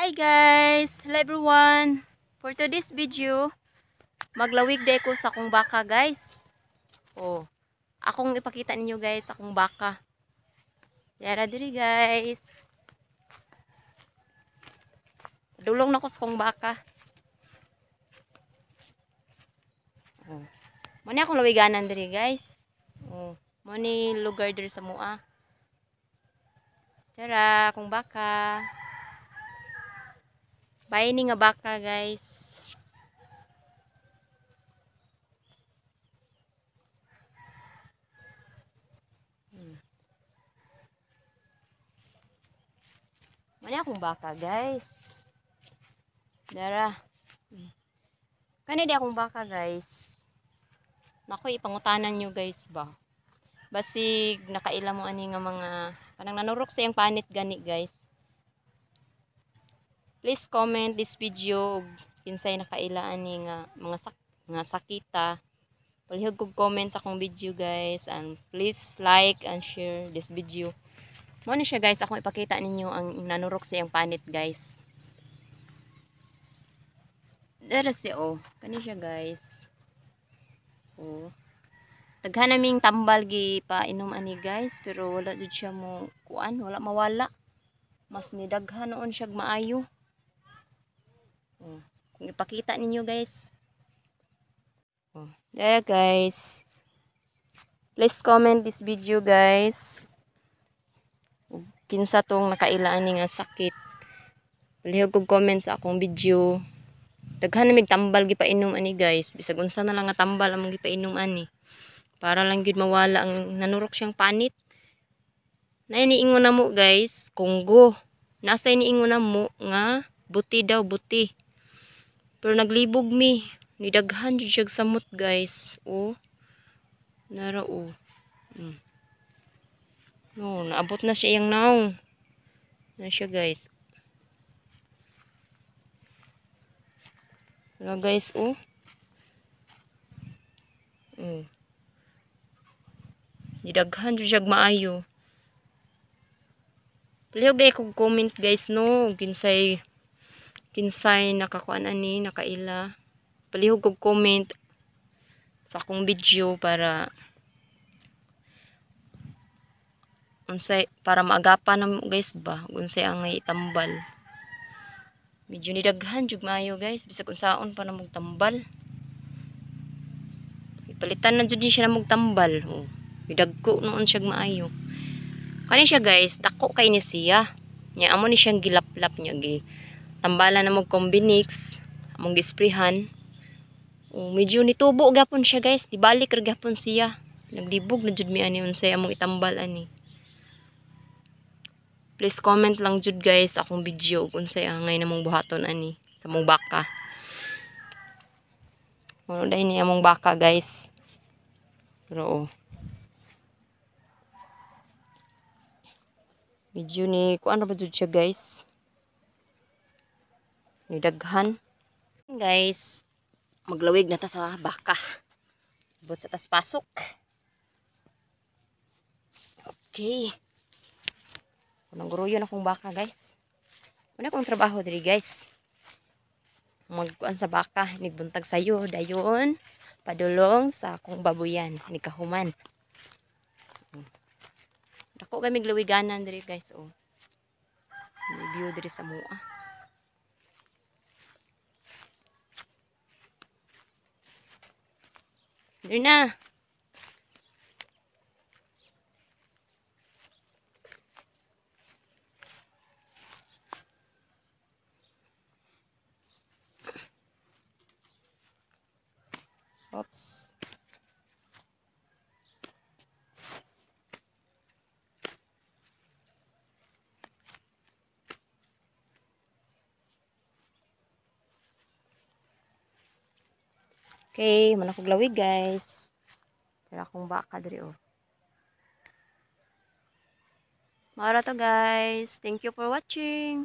Hi guys! Hello everyone! For today's video, maglawig day ko sa akong baka guys. Oh, akong ipakita ninyo guys akong baka. Yara diri guys. Dulong na ko sa akong baka. Oh. Mo ni akong lawiganan diri guys. Oh, mo ni lugar diri sa mua. Tara, akong baka. Bayi ni nga baka guys. Mani akong baka guys. Dara. Kani di akong baka guys. Nako ipangutanan nyo guys ba. Basig nakaila mo ani nga mga kanang nanurok sa iyang panit gani guys. Please comment this video kinsay nakaila ani nga mga nga sakita. Palihog kog comment sa akong video guys, and please like and share this video. Mo ni siya guys, akong ipakita ninyo ang nanurok sa iyang panit guys. Dara siya oh, kani siya guys. Oh. Daghan naming tambal gi painom ani guys, pero wala jud siya mo kuan, wala mawala. Mas nidaghan noon siya maayo. Oh, kung ipakita ninyo guys. Oh, there guys. Please comment this video guys. Kinsa tong nakaila ani nga sakit. Palihog kog comment sa akong video. Daghan na mig tambal gipainom ani guys. Bisag unsa na lang nga tambal among gipainom ani. Para lang gyud mawala ang nanurok siyang panit. Na iniingon na mo guys, Congo. Nasa iniingon na mo nga buti daw, buti. Pero naglibog mi, nidaghan jud siya samot guys. Oh. Nara oh. No, naabot na siya iyang naong. Na siya guys. Wala guys oh. Nidaghan jud siya maayo. Palihog dai kog comment guys no, kinsay nakakuan ani, nakaila. Palihog kog comment sa akong video para unsay, para maagapan na mo guys ba unsay ang itambal. Medyo nidaghan jud maayo guys, bisag unsaon pa na mog tambal. Ipalitan na jud ni siya na mog tambal. Oh, nidagko noon siya maayo. Kani siya guys, dako kay ni siya. Nya amo ni siyang gilaplap niya gi. Tambalan na mog Combinix, among gisprehan. Oh, medyo nitubo gapon siya guys, dibalik ra gapon siya. Naglibog na jud mi ani unsay among itambal ani. Please comment lang jud guys akong video ug unsay angay namong buhaton ani sa among baka. Mao dai ni among baka guys. Pero oh. Medyo ni kuan ra ba jud siya guys. Ni daghan. Guys, maglawig na ta sa baka. Bot sa tas pasok. Okay. Unang guruyon akong baka guys. Una akong trabaho diri guys. Magkuan sa baka, nigbuntag sayo dayon padulong sa akong babuyan, nigkahuman. Dako kami glawiganan diri guys oh. May view diri sa mua. Diri na. Oops. Okay, man akong lawig guys. Tara akong baka diri oh. Mara to guys. Thank you for watching.